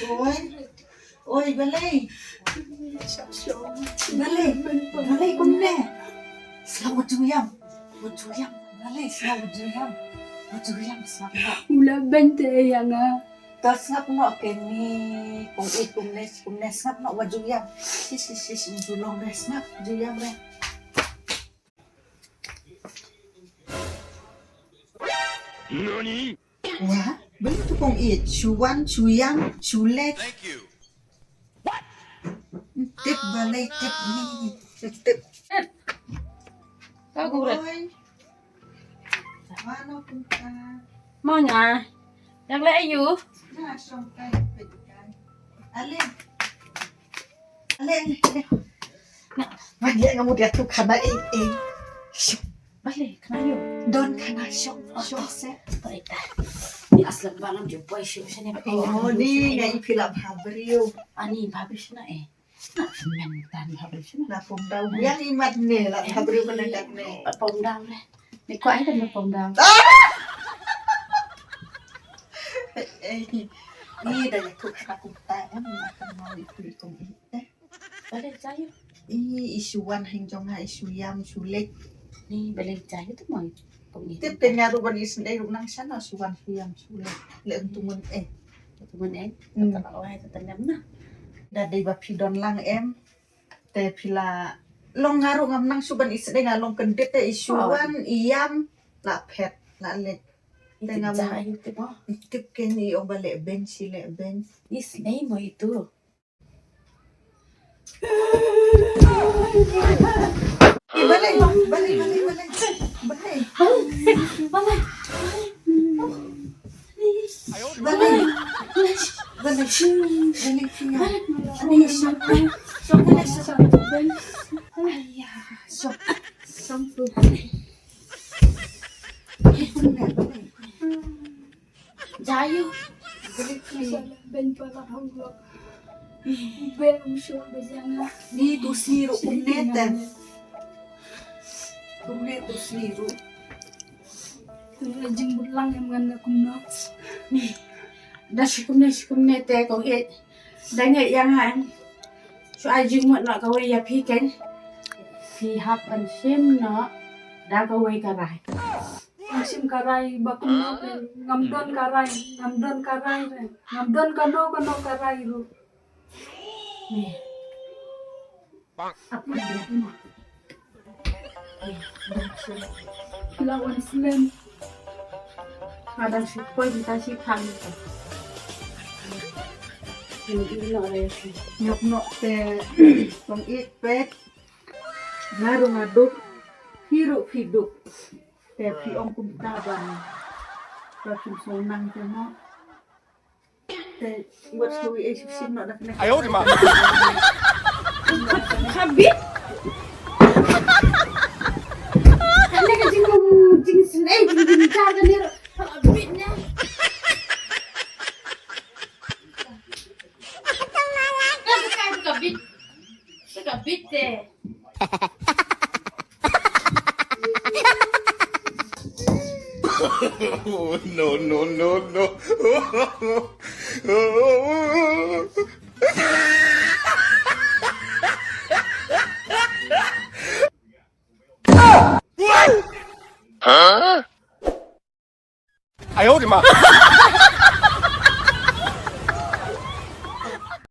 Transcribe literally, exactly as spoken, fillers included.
Oi. Oi, balei? Balei? Balei kumne? Sngap, wat ju ïam. Wat ju ïam. Balei sngap, wat ju ïam. Wat ju ïam, sngap noh. U la beiñ te ïa nga. To sngap noh kane. Kong Ïeit, kumne, kumne, sngap noh, wat ju ïam. Shish, shish, shish, ju long re, sngap, ju ïam re. Nani? Wah, balei tu Kong Ïeit? Shu wan, shu ïam, shu leit. Tip balei tip ni. Tip, tip. Ka kuret. Oi. Mano kumta. Mano. Ïa leh aïu? Na shong kai pet kai. Ale. Ale, ale, ale. Na, ma dia ngamu dia tu khana eh, eh. Shong. Bale, khana aïu? Don khana shong, shong se. Baik. Ni aslam balam ju poi shong sini. Oh, ni ngai phi la bhabriu. Ani bhabriu sini eh. Na men tan bhabriu sini. Na pom dau. Yang imat ne la bhabriu kena kat ne. Pat pom dau le. Ni ko ai kan pom dau. Ah! Eh, ni dah aku khana kumta em, nak mau itu ikung eh. Balei jai ïa u? I, i shu wan hynrei jong nga i shu ïam shu leit. Ni balei jai ïa u tu mo? Tip te nga ruh ban isynei ruh nang shano shu wan shu ïam shu leit. Leh un tu ngun eh. Tu ngun eh. Hmm. Kata la wai kata nem na. Da dei ba phi don lang em. Te phi la long nga ruh ngam nang shu ban isynei nga long kyndit te i shu wan i ïam la phet la leit. Te ngam jai ïa u tip mo. Tip kane i ong ba leh beiñ shi leh beiñ. Isynei mo itu. Balei, balei, balei, balei. Balei. Balei. Balei. Balei. Balei. Balei. Balei. Balei. Balei. Jai ïa u. Beiñ palat hangno. Beiñ um shong beiñ ïa nga. Ni tu sngi ruh kumne te. Kumne tu sngi ruh. Kumne jingmut lang em ngan kumno. Ni. Da shi kumne shi kumne te Kong Ïeit. Da ngi ïa nga em. Shu ai jingmut noh kawei ïa phi ken. Phi hap ban shim noh da kawei ka rai. Ngam shim ka rai ba kumno phi, ngam don ka rai, ngam don ka rai re. Ngam don kano kano ka rai ruh. Ni. Ap ni dia ni. Ni, dah shim. Phi la wan slem. Nga dang shu poi kita shi khang. Ni, ni noh rai shi. Nyok noh te Kong Ïeit peit. Nga ruh nga duk, phi ruh phi duk. Te phi ong kumta ban, ba kim sngewthuh te mo. Te wat sngewthuh ei shu shim noh da kane. Ayo di ma. Habit. Kane ka jing, jingsnei, jing, jingjar kane ruh. Habit ne. Ka, ka, ka bit. Ka bit te. No, no, no, no. Huh? Ayo di ma.